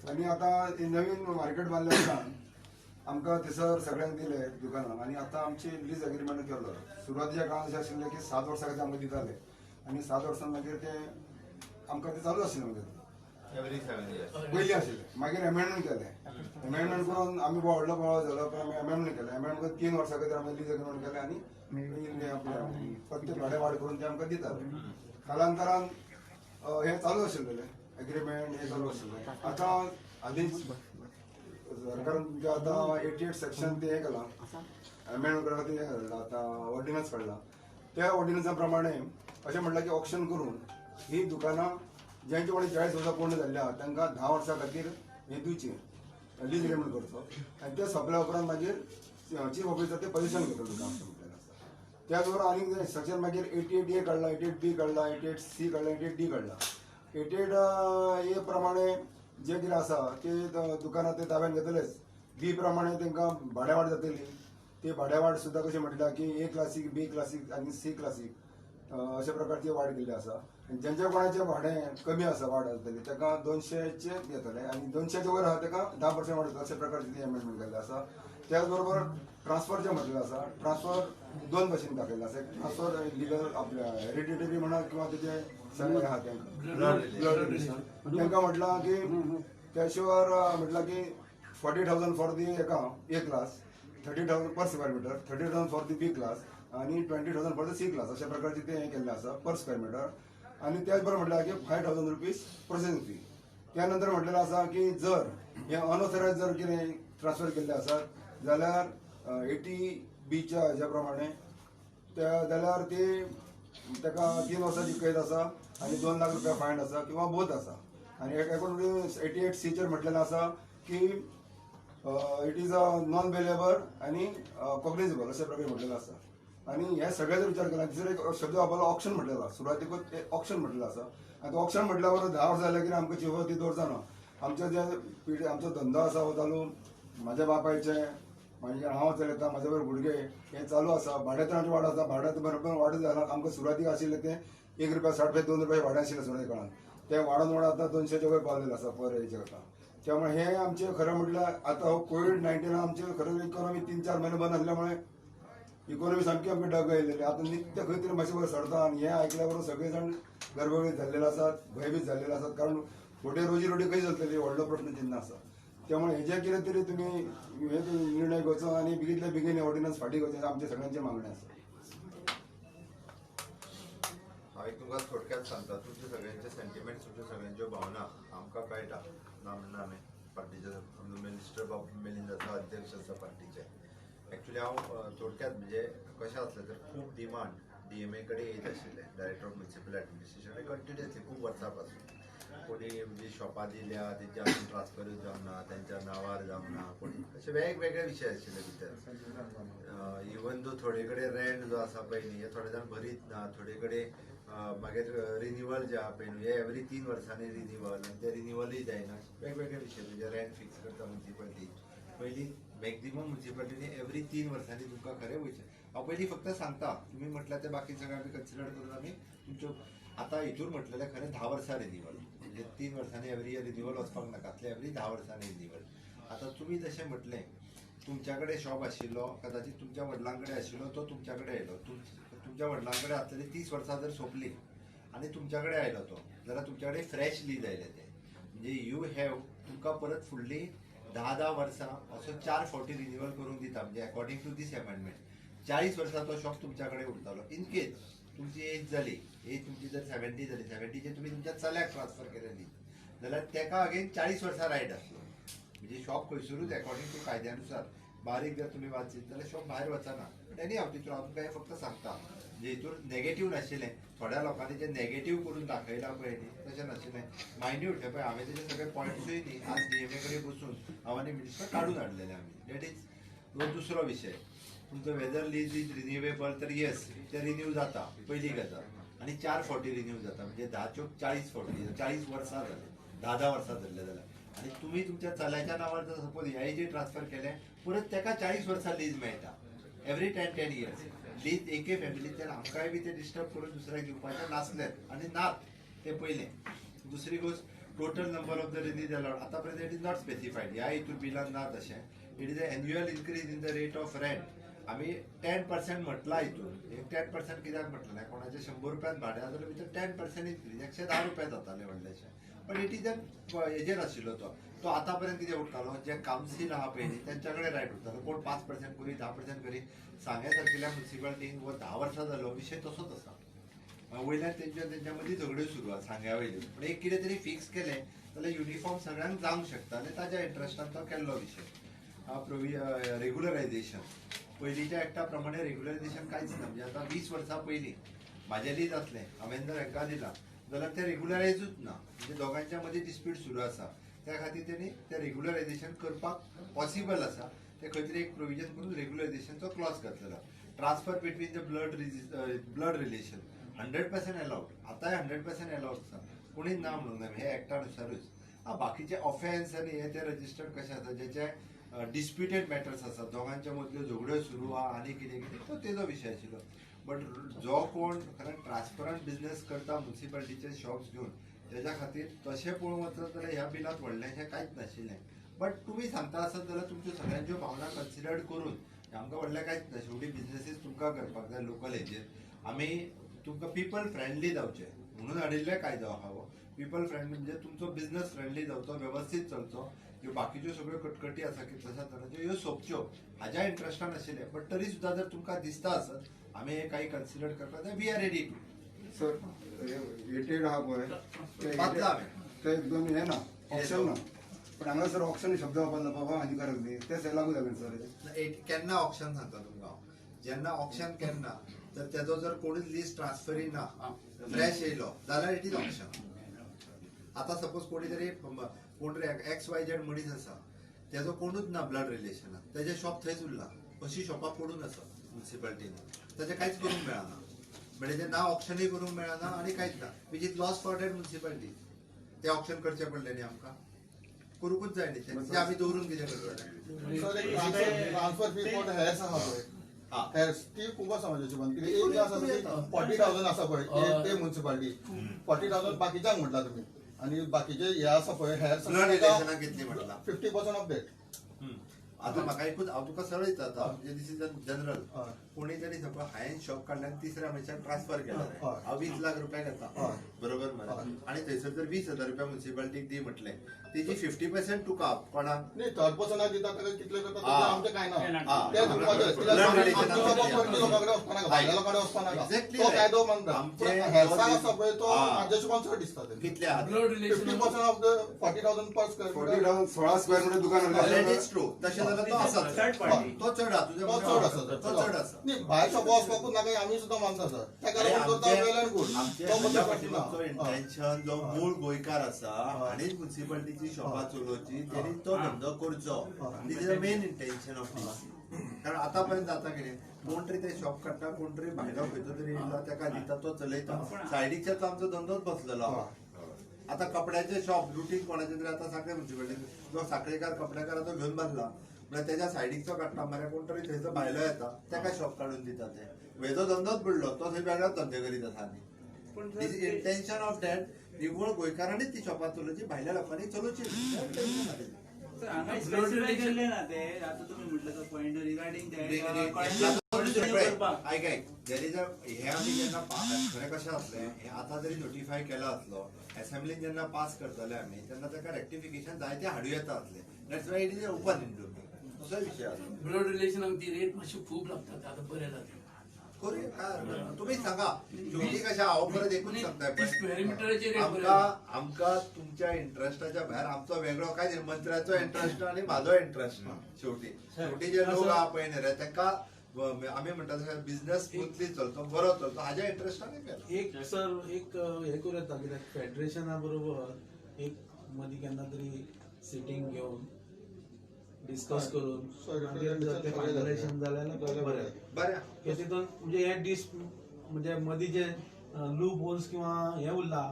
आनी आतां हे नवीन मार्केट बांदल्या उपरांत आमकां थंयसर सगळ्यांक दिले दुकानां आनी आतां आमची लीज एग्रीमेंट केलो. सुरवातीच्या काळांत अशें आशिल्लें की 7 वर्सां खातीर आमकां दिताले आनी 7 वर्सां मागीर ते आमकां ते चालू आशिल्लें मागीर. Every 7 years. पयलीं आशिल्लें. मागीर एमेंडमेंट केलें. एमेंडमेंट करून आमी व्हडलो बोवाळ जालो, पण आमी एमेंडमेंट केलें. एमेंडमेंट करून 3 वर्सां खातीर आमी लीज एग्रीमेंट केलें आनी हे आपलें प्रत्येक भाडें वाड करून ते आमकां दिताले. कालांतरान हें चालू आशिल्लें, एग्रीमेंट हे चालू आशिल्लें. आतां हालींच सरकारान तुमच्या आतां 88 सेक्शन ते हें केलां, एमेंडमेंट करपा खातीर हें काडलां, आतां ऑर्डिनन्स काडला. त्या ऑर्डिनन्सा प्रमाणे अशें म्हणलां की ऑक्शन करून ही दुकानां ज्यांचे कोणी 40 वर्सां पूर्ण जाल्ली आहा तांकां 10 वर्सां खातीर हे दिवची, लीज एग्रीमेंट करचो आनी ते सोंपल्या उपरांत मागीर चीफ ऑफिसर ते पझेशन घेतलो दुकान अशें म्हटलेलें आसा. त्याच बरोबर आनीक सेक्शन मागीर 88 ए काडला, 88 बी काडला, 88 सी काडला, 88 डी काडला. 88 ए प्रमाणे जे कितें आसा ते दुकानां ते ताब्यात घेतलेच. बी प्रमाणे तांकां भाड्या वाड जातली. ते भाड्या वाड सुद्दां कशें म्हटल्यार की ए क्लासीक, बी क्लासीक आनी सी क्लासीक अशा प्रकारची वाड केल्ली आसा. आनी ज्यांच्या कोणाचें भाडें कमी आसा, वाड जातली ताका 200चे येतले आनी 200चे वयर आसा ताका 10% वाड जातले, अशा प्रकारची ती अमेंडमेंट केल्ली आसा. त्याच बरोबर ट्रान्सफरचें म्हटलें आसा. ट्रान्सफर दोन भाशेन दाखयलें आसा. एक ट्रान्सफर लिगल आपल्या हेरिडिटरी म्हणा किंवा तेजे सगळे आहा तांकां, तांकां म्हटलां की त्या शिवार म्हटलां की 40,000 फॉर the एका A class, 30,000 per square meter, 30,000 for the B class आनी 20,000 for the C class, अशा प्रकारचे ते हें केल्लें आसा पर स्क्वेअर मिटर. आनी त्याच बरोबर म्हटल्यार की ₹5,000 प्रोसेसिंग फी. त्यानंतर म्हटलेलं आसा की जर हे अनऑथरायज जर कितें ट्रान्सफर केल्ले आसात जाल्यार 80 बीच्या हेज्या प्रमाणे त्या जाल्यार ती ताका 3 वर्साची कैद आसा आनी 2 लाख रुपया फायन आसा किंवा बोथ आसा. आनी एकूण 88 सीचेर म्हटलेलें आसा की it is a non bailable आनी कॉग्निजेबल अशा प्रकारे म्हटलेलं आसा. आनी हे सगळे जर विचार केला, दुसरो एक शब्द वापरला, ऑक्शन म्हटलेलो. सुरवातीकूच ऑक्शन म्हटलेलं आसा. आनी ऑक्शन म्हटल्या बरोबर 10 वर्सां जालें की आमकां चिवती ती दवरचा ना. आमच्या जे पिढी आमचो धंदो आसा हो चालू म्हाज्या बापायचे, मागीर हांव चलयता, म्हाज्या बरोबर भुरगे, हे चालू आसा. भाडें तर आमचें वाड आसा, भाडें बरोबर वाडत जाला. आमकां सुरवातीक आशिल्लें तें 1 रुपया 60 पयशे, 2 रुपया भाडें आशिल्लें सुरवाती काळान, तें वाडोवन वाडोवन आतां 200च्या वयर पावलेलें आसा पर हेचे करता. त्यामुळे हे आमचे खरं म्हटल्यार आता हो कोविड-19 आमचे खरं इकॉनॉमी 3-4 महिने बंद आसल्यामुळे इकॉनॉमी सामकी आमची डग येयलेली. आता नित्य खंय तरी मातशें वयर सरता आनी हें आयकल्या बरोबर सगळे जाण गर्भगळीत जाल्लेले आसात, भयभीत जाल्लेले आसात, कारण फुडें रोजी रोटी खंय चलतली, व्हडलो प्रश्न चिन्ह आसा. त्यामुळे हेजे कितें तरी तुमी हे निर्णय घेवचो आनी बेगीतल्या बेगीन ऑर्डिनन्स फाटीं घेवचें, आमचे सगळ्यांची मागणी आसा. हांव एक तुमकां थोडक्यात सांगता. तुमचे सगळ्यांचे सेंटिमेंट, तुमच्यो सगळ्यांच्यो भावना आमकां कळटा. ना म्हणना, आमी पार्टीचे, आमचो मिनिस्टर बाब मिलिंद आसा, अध्यक्ष आसा पार्टीचे. एक्चुली हांव थोडक्यात म्हणजे कशें आसलें तर खूब डिमांड डीएमए कडेन येत आशिल्लें, director of municipal administration, continuously खूब वर्सां पासून. कोणी म्हणजे शॉपां दिल्या, तेंच्या अजून ट्रान्सफरूच जावंक ना, तेंच्या नांवार जावंक ना कोणी, अशे वेगवेगळे विशय आशिल्ले भितर. इवन दो थोडे कडेन रेंट जो आसा पळय न्ही, हे थोडे जाण भरीत ना. थोडे कडेन मागीर रिनिवल जे आहा पळय न्हू, हे एवरी 3 वर्सांनी रिनिवल आनी ते रिनिवलूय जायना. वेगवेगळे विशय. म्हणजे रेंट फिक्स करता म्युनिसिपालिटी पयलीं, मॅक्झिमम म्युनिसिपालिटीनी एवरी 3 वर्सांनी तुमकां खरें वयचें. हांव पयलीं फक्त सांगता, तुमी म्हटल्यार ते बाकी सगळें आमी कन्सिडर करून आमी तुमच्यो आतां हितूर म्हटलेलें खरें 10 वर्सां रिनिवल, म्हणजे 3 वर्सांनी एवरी इयर रिनिवल वचपाक नाका, एवरी 10 वर्सांनी रिनिवल. आतां तुमी जशें म्हटलें, तुमच्या कडेन शॉप आशिल्लो, कदाचित तुमच्या वडिलां कडेन आशिल्लो, तो तुमच्या कडेन आयलो. तुमच्या वडिलां कडेन आसलेली 30 वर्सां जर सोंपली आनी तुमच्या कडेन आयलो तो जाल्यार तुमच्या कडेन फ्रेश लीज आयले ते, म्हणजे you have तुमकां परत फुडली 10 10 वर्सां असो चार फावटी रिन्युअल करूंक दिता. म्हणजे अकॉर्डिंग टू दीस अमेंडमेंट 40 वर्सां तो शॉप तुमच्या कडेन उरतलो. इन केस तुमची एज जाली, एज तुमची जर 70 जाली, 70चेर तुमी तुमच्या चल्याक ट्रान्सफर केलेली जाल्यार तेका अगेन 40 वर्सां रायट आसलो. म्हणजे शॉप खंयसरूच अकॉर्डिंग टू कायद्यानुसार बारीक जर तुमी वाचीत जाल्यार शॉप भायर वचना. बट एनी हाव, तितून हांव तुमकां हें फक्त सांगता, म्हणजे हितून नेगेटीव नाशिल्लें. थोड्या लोकांनी जे नेगेटीव करून दाखयलां पळय न्ही, तशें नाशिल्लें. मायन्यूट हे पळय, हांवें तेजे सगळे पॉयंट्सूय न्ही आज डीएमए कडेन बसून हांव आनी मिनिस्टर काडून हाडलेले आमी. That is हो दुसरो विशय तुमचो. वेदर लीज is रिन्युएबल तर येस, ते रिन्यू जाता पयली गजाल आनी चार फावटी रिन्यू जाता. म्हणजे 10 चोक 40 फावटी, 40 वर्सां जाले, 10 10 वर्सां धरले जाल्यार. आनी तुमी तुमच्या चल्याच्या नांवार जर सपोज हे जे ट्रान्सफर केले, परत तेका 40 वर्सां लीज मेळटा. एवरी 10 10 इयर्स लीज एके फॅमिलींतल्यान आमकांय बी ते डिस्टर्ब करून दुसऱ्याक दिवपाचें नासलें आनी नात ते पयलें. दुसरी गोश्ट, Total number of the release allowed आतापर्यंत it is not specified. ह्या हितून बिलान ना तशें. It is a annual increase in the rate of rent. आमी 10% म्हटलां हितून. 10% कित्याक म्हटलें ना, कोणाचे 100 रुपयान भाडें आसा जाल्यार भितर 10% इन्क्रीज 110 रुपया जाताले व्हडलेशे. पण it is an हेजेर आशिल्लो तो. तो आतां पर्यंत कितें उरतालो, जे कावन्सील आहा पळय न्ही, तेंच्या कडेन रायट उरतालो. कोण 5% करी, 10% करी. सांगें सारकिल्या मुन्सिपालिटीन हो 10 वर्सां जालो विशय तसोच आसा. वयल्यान तेंच्या तेंच्या मदीं झगड्यो सुरू आसा सांग्या वयल्यो. पूण एक कितें तरी फिक्स केलें जाल्यार युनिफॉर्म सगळ्यांक जावंक शकता आनी ताज्या इंट्रस्टान तो केल्लो विशय. प्रोवी रेग्युलरायझेशन पयलींच्या एक्टा प्रमाणे रेग्युलरायझेशन कांयच ना. म्हणजे आतां 20 वर्सां पयलीं म्हाजें लीज आसलें, हांवें जर हांकां दिलां जाल्यार तें रेग्युलरायजूच ना. म्हणजे दोगांच्या मदीं डिस्प्यूट सुरू आसा. त्या खातीर तेणी तें रेग्युलरायझेशन करपाक पॉसिबल आसा, ते खंय तरी एक प्रोविजन करून रेग्युलरायझेशनचो क्लॉज घातलेलो. Transfer between the blood relation 100% allowed. आतांय 100% अलाउड आसा. कोणीच ना म्हणूंक ना हे एक्टानुसारूच. आं, बाकीचे ऑफेन्स आनी हे ते रजिस्टर्ड कशें आसा, जेचे डिस्प्युटेड मॅटर्स आसा, दोगांच्या मदल्यो झगड्यो सुरू आहा आनी कितें कितें, तो तेजो विशय आशिल्लो. बट जो कोण खरें ट्रान्सपरंट बिझनेस करता मुन्सिपालिटीचे शॉप्स घेवन, तेज्या खातीर तशें पळोवंक वचत जाल्यार ह्या बिलांत व्हडलेंशें कांयच नाशिल्लें. बट तुमी सांगता आसत जाल्यार तुमच्यो सगळ्यांच्यो भावना कन्सिडर करून आमकां व्हडलें कांयच ना. शेवटी बिझनेसीस तुमकां करपाक जाय लोकल हेजेर. आमी तुमकां पिपल फ्रेंडली जावचे म्हणून हाडिल्ले कायदो आहा हो. पिपल फ्रेंडली म्हणजे तुमचो बिझनेस फ्रेंडली जावचो, वेवस्थीत चलचो. ह्यो बाकीच्यो सगळ्यो कटकटी आसा कितल्याश्या तरांच्यो, ह्यो सोंपच्यो हाज्या इंट्रस्टान आशिल्लें. बट तरी सुद्दां जर तुमकां दिसता आसत आमी हे काही कन्सिडर करपाक जाय, we are ready to. Sir, 88 आहा पळय ते वाचला हांवें. ते एकदम हे ना, ऑप्शन ना. पण हांगा सर ऑप्शन शब्द वापरला बाबा, हानिकारक न्ही ते सर, लागू जालें सर. एक केन्ना ऑक्शन सांगता तुमकां हांव. जेन्ना ऑक्शन केन्ना तर तेजो जर कोणूच लीज ट्रान्सफरी ना, फ्रेश येयलो जाल्यार it is auction. आतां सपोज कोणी तरी कोण तरी एक्स वाय झेड मनीस आसा, तेजो कोणूच ना ब्लड रिलेशनान, तेजें शॉप थंयच उरलां. अशी शॉपां पडून आसा मुन्सिपालिटीन, तेजें कांयच करूंक मेळना. म्हणजे तें ना ऑक्शनूय करूंक मेळना आनी कांयच ना, which is loss for that municipality. ते ऑक्शन करचें पडलें न्ही आमकां, करूंकूच जाय न्ही तें. तें आमी दवरून कितें करतले? सर, एक ट्रान्सफर फी फॉर हेअर्स आहा पळय. हा. हेअर्स ती खूब आसा म्हाज्या हिशोबान. कित्याक एक जे आसा 40,000 आसा पळय ते मुन्सिपालिटी 40,000 बाकीच्यांक म्हटला तुमी आनी बाकीचे हे आसा पळय हेअर्स. ब्लड रिलेशनाक कितली म्हटलां? 50% ऑफ that. आता म्हाका एकूच हांव तुका सरळ विचारता, म्हणजे this is a general. हय. कोणी तरी सपोज हांवें शॉप काडलें आनी तिसऱ्या मनशाक ट्रान्सफर केला, हय. हांव 20 लाख रुपया घेता, हय. बरोबर मरे? हय. आनी थंयसर जर 20,000 रुपया मुन्सिपालिटीक दी म्हटलें, तेजी 50% तुका कोणाक? न्ही, थर्ड पर्सनाक दिता ताका कितले करता हा. ते आमचें कांय ना. हा. ते दिवपाचें. Blood relation. आमचो लोकां परती लोकां कडेन वचपा नाका, भायल्या लोकां कडेन वचपा नाका. Exactly तो right. कायदो मानता. आमचे पूण हेल्साक आसा पळय तो हा. म्हाज्या हिशोबान चड दिसता ते. कितले आहात? Blood relation. 50% of the 40,000 per square. 40,000 16 square metre दुकान. That is true. तशें जाल्यार तो आसा. Third party. तो चड आसा तुझ्या. तो चड आसा. तो चड आसा. न्ही, भायर शॉपां वचपाकूच नाका हें आमी सुद्दां मानता सर. ताका लागून करता वेल एंड गुड. आमचे तो हाज्या मुद्दो पाठीमागचो ना. इंटेन्शन, जो मूळ गोंयकार आसा हाणेच मुन्सिपालिटीची शॉपां चलोवची, तेणी तो धंदो करचो, this is the main intention of this. कारण आतां पर्यंत जाता कितें, कोण तरी ते शॉप काडटा, कोण तरी भायलो खंयचो तरी येयला, ताका दिता, तो चलयता. सायडीकच्याचो आमचो धंदोच बसलेलो आहा. आता कपड्याचे शॉप रुटीन कोणाचे तरी आतां सांखळे मुन्सिपालिटीन जो सांखळेकार कपड्याकार तो घेवन बसला म्हळ्यार तेज्या सायडीकचो काडटा मरे कोण तरी, थंयचो भायलो येता, ताका शॉप काडून दिता. ते हेजो धंदोच बुडलो, तो थंय वेगळोच धंदे करीत आसा. आनी पूण this intention of that, निव्वळ गोंयकारांनीच ती शॉपां चलोवची, भायल्या लोकांनी चलोवची टेन्शन आसा. सर, हांगा स्पेसिफाय केल्लें ना ते. आतां तुमी म्हटलं तो पॉयंट रिगार्डिंग करपाक. आयक आयक, there is a हे आमी जेन्ना खरें कशें आसलें, हे आतां जरी नोटिफाय केला आसलो, असेंब्लीन जेन्ना पास करतले आमी तेन्ना ताका रेक्टिफिकेशन जायते हाडूं येता आसलें. That's why it is open in तसोय विशय आसलो. ब्लड रिलेशनाक ती रेट मातशी खूब लागता, आतां बरें जालें. करूया, काय हरकत ना. तुमी सांगा शेवटी कशें. हांव परत एकूच सांगता. स्क्वेअर मिटराचे रेट बरें. आमकां आमकां तुमच्या इंट्रस्टाच्या भायर आमचो वेगळो काय न्ही, मंत्र्याचो इंट्रस्ट ना आनी म्हाजो इंट्रस्ट ना. शेवटी शेवटी जे लोक आहा पळय न्ही रे, तांकां आमी म्हणटा तशें बिझनेस स्मूथली चलतो, बरो चलतो, हाज्या इंट्रस्टान केला. एक सर, एक हे करूं येता, कित्याक फेडरेशना बरोबर एक मदीं केन्ना तरी सिटींग घेवन डिस्कस करून सर, मागीर जर ते फायनलायझेशन जालें जाल्यार बरें. बरें. कित्याक तितून म्हणजे हे डिस म्हणजे मदीं जे लूप होल्स किंवा हे उरला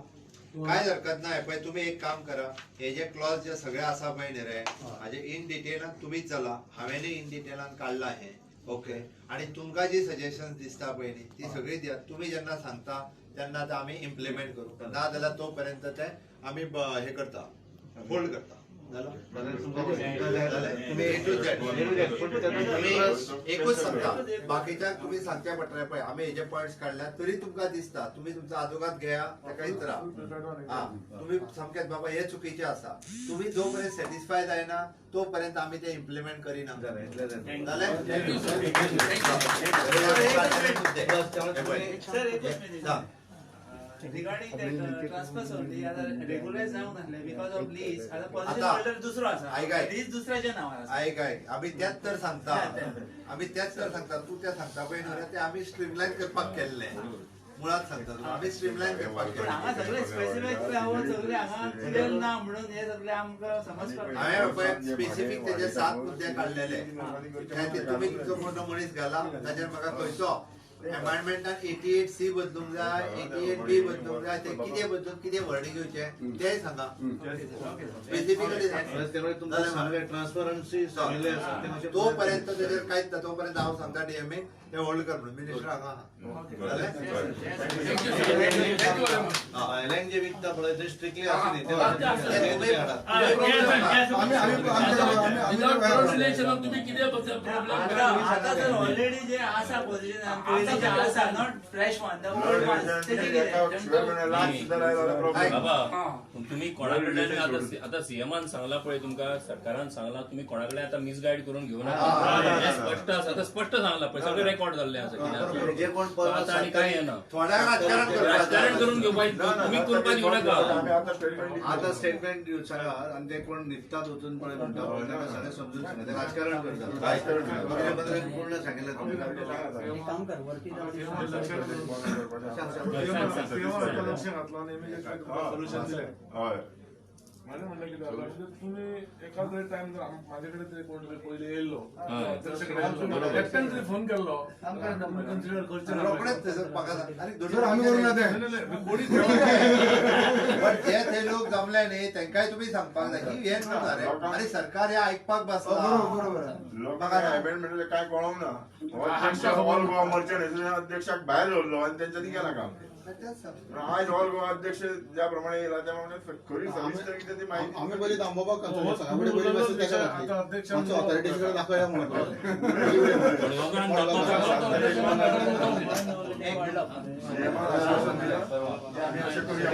किंवा काय हरकत ना. पळय, तुमी एक काम करा, हे जे क्लॉज जे सगळे आसा पळय न्ही रे, हाजे इन डिटेलान तुमीच चला. हांवेंय इन डिटेलान काडला हे, ओके? आणि तुमकां जी सजेशन दिसता पळय न्ही, ती सगळी दियात. तुमी जेन्ना सांगता तेन्ना ते आमी इम्प्लिमेंट करू. ना जाल्यार तो पर्यंत ते आमी हे करता, होल्ड करता. एकूच सांगता, बाकीच्या तुम्ही सांगच्या पडटलें पळय. आमी हेजे पॉयंट्स काडल्या तरी तुमकां दिसता, तुमी तुमचो आदोगाद घेया, ताका इतरा. हा, तुमी सामकेच बाबा हे चुकीचे आसा, तुमी जो पर्यंत सॅटिस्फाय जायना तो पर्यंत आमी ते इम्प्लिमेंट करिना. जालें? रिगार्डिंग that transfer only, आता रेग्युलराइज जावंक नासलें because of lease. आता पॉझिशन होल्डर दुसरो आसा, लीज दुसऱ्याच्या नांवार आसा. आयक आयक, आमी त्याच तर सांगता, आमी त्याच तर सांगता, तूं त्या सांगता पळय न्हू रे, ते आमी स्ट्रीमलायन करपाक केल्लें. मुळात सांगता तुका, आमी स्ट्रीमलायन करपाक पण हांगा केल्लें. सगळे स्पेसिफीक सगळे हांगा क्लियर ना म्हणून हे सगळे आमकां समजपाक. हांवें पळय स्पेसिफीक तेजे 7 मुद्दे काडलेले, ते तुमी तुमचो कोण मनीस घाला, ताचेर म्हाका खंयचो अमेंडमेंटान 88C बदलूंक जाय, 88B बदलूंक जाय, ते कितें बदलून कितें वर्डिंग घेवचें तेंय सांगा स्पेसिफिकली. ट्रान्सपरन्सी तो पर्यंत तेजेर कांयच ना, तो पर्यंत हांव सांगता डीएमए ते होल्ड कर म्हणून. मिनिस्टर हांगा आहा. भायल्यांक जे विकता पळय ते स्ट्रिक्टली आसा न्ही, ते तुम्ही कितें प्रॉब्लेम आता जर ऑलरेडी जे आसा पोझिशन पयलीं जे आसा, not fresh one, the old one, तेजें कितें? बाबा, तुम्ही कोणा कडल्यान आता सीएमान सांगला पळय तुमकां, सरकारान सांगला, तुम्ही कोणा कडल्यान आता मिसगायड करून घेऊ नाका. हें स्पश्ट आसा, आतां स्पश्ट सांगला पळय, सगळें रेकॉर्ड जाल्लें आसा कितें जे कोण आसा. आनी कांय येना, थोड्या राजकारण राजकारण करून घेवपाक तुम्ही करपाक दिवं नाका. आता स्टेटमेंट सांगा आनी ते कोण न्हिदतात वचून पळय म्हणटा पळय, ताका सगळें समजून सांगा, ते राजकारण करतात. पूर्ण सांगितलें तुमकां. म्हाजें म्हणलें कितें जालां, तुमी एकाच टायम जर म्हाजे कडेन तरी कोण तरी पयलीं येयल्लो, एकट्यान तरी फोन केल्लो, तुमी कन्सिडर करचे ना. रोखडेच थंयसर म्हाका कोणी बट जे थंय लोक जमले न्ही तेंकांय तुमी सांगपाक जाय की हें न्हू रे, आनी सरकार हें आयकपाक बसला. बरोबर. लोकांक अमेंडमेंट काय कळोंक ना. ऑल गोवा मर्चंट एसोसिएशन अध्यक्षाक भायर दवरलो आनी तेंच्यांनी केलां काम. आयज ऑल गोवा अध्यक्ष ज्या प्रमाणे येयला त्या प्रमाणे खरी सविस्तर कितें ती माहिती आमी पयलीं दामोबाक सगळ्या कडेन पयलीं मेसेज ताका घातली, मातसो ऑथॉरिटीज कडेन दाखया म्हणून. आश्वासन दिलां की आमी अशें करुया.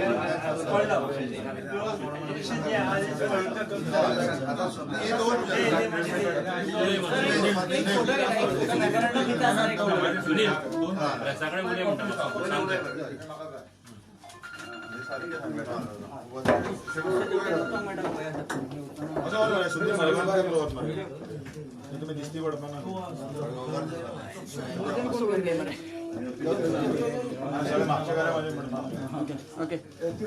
सुनील, सगळे उलय म्हणटा सांग. तुम्ही दिसती पडपा ना. मागच्या घरा माझे म्हणटा. ओके.